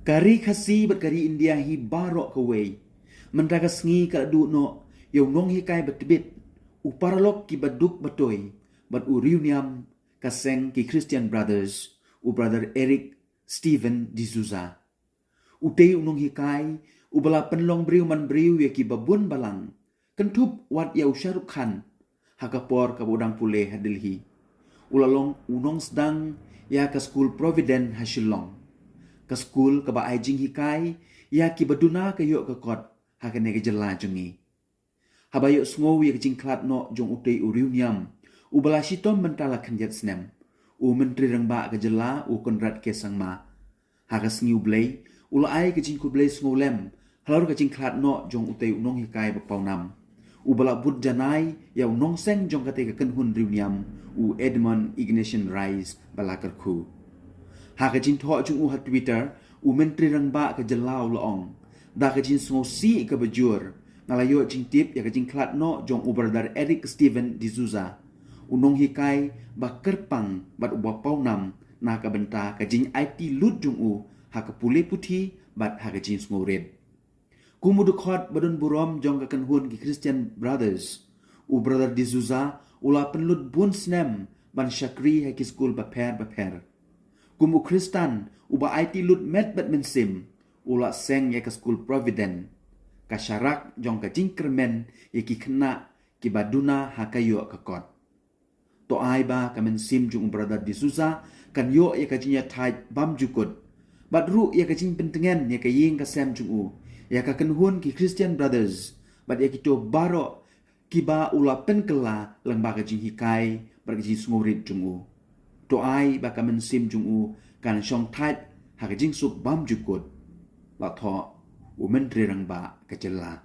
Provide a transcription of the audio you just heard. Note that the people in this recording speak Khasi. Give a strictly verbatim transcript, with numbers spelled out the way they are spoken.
Ka ri Khasi bad ka ri India hi baroh kawei mynta ka sngi ka la duh noh ïa u nonghikai ba tbit, u paralok ki baduk batoi bad u riewniam ka seng ki Christian Brothers, u Brother Eric Stephen D'Souza. Utei u nonghikai uba la pynlong briew man briew ïa ki babun balang, kynthup wat ïa u Shah Rukh Khan, ha ka por kaba u dang pule ha Delhi, u la long u nongsdang ïa ka skul Providence ha Shillong, ka skul kaba ai jinghikai ïa kiba duna ka ïoh ka kot ha kane ka jylla jong ngi. Haba ïohsngew ïa ka jingkhlad noh jong utei u riewniam uba la shitom mynta la khyndiat snem, u Myntri Rangbah ka jylla u Conrad K Sangma, ha ka sngi U Blei, u la ai ka jingkhublei sngewlem halor ka jingkhlad noh jong utei u nonghikai ba pawnam, uba la bud janai ïa u nongseng jong katei ka kynhun riewniam, u Edmund Ignatian Rice ba la kyrkhu. Ha ka jingthoh jong u ha Twitter, u Myntri Rangbah ka jylla u la ong, da ka jingsngewsih kaba jur, nga la ïoh jingtip ïa ka jingkhlad noh jong u Brother Eric Stephen D'Souza, u nonghikai ba kyrpang bad uba pawnam na ka bynta ka jingaiti lut jong u ha ka pule puthi bad ha ka jingsngewrit. Kum u dkhot ba don burom jong ka kynhun ki Christian Brothers, u Brother D'Souza u la pynlut bun snem ban shakri ha ki skul bapher bapher. Kum u Khristan uba aiti lut met bad mynsiem, u la seng ïa ka skul Providence, ka sharak jong ka jingkyrmen ïa ki khynnah kiba duna ha ka ïoh ka kot. To ai ba ka mynsiem jong u Brother D'Souza kan ïoh ïa ka jingïathait bymjukut, bad ruh ïa ka jingpyntngen ïa ka ïing ka sem jong u, ïa ka kynhun ki Christian Brothers, bad ïa kito baroh kiba u la pynkylla lyngba ka jinghikai bad ka jingsngewrit jong u. To ai ba ka mynsiem jong u kan shongthait ha ka jingsuk bymjukut, la thoh u Myntri Rangbah ka jylla.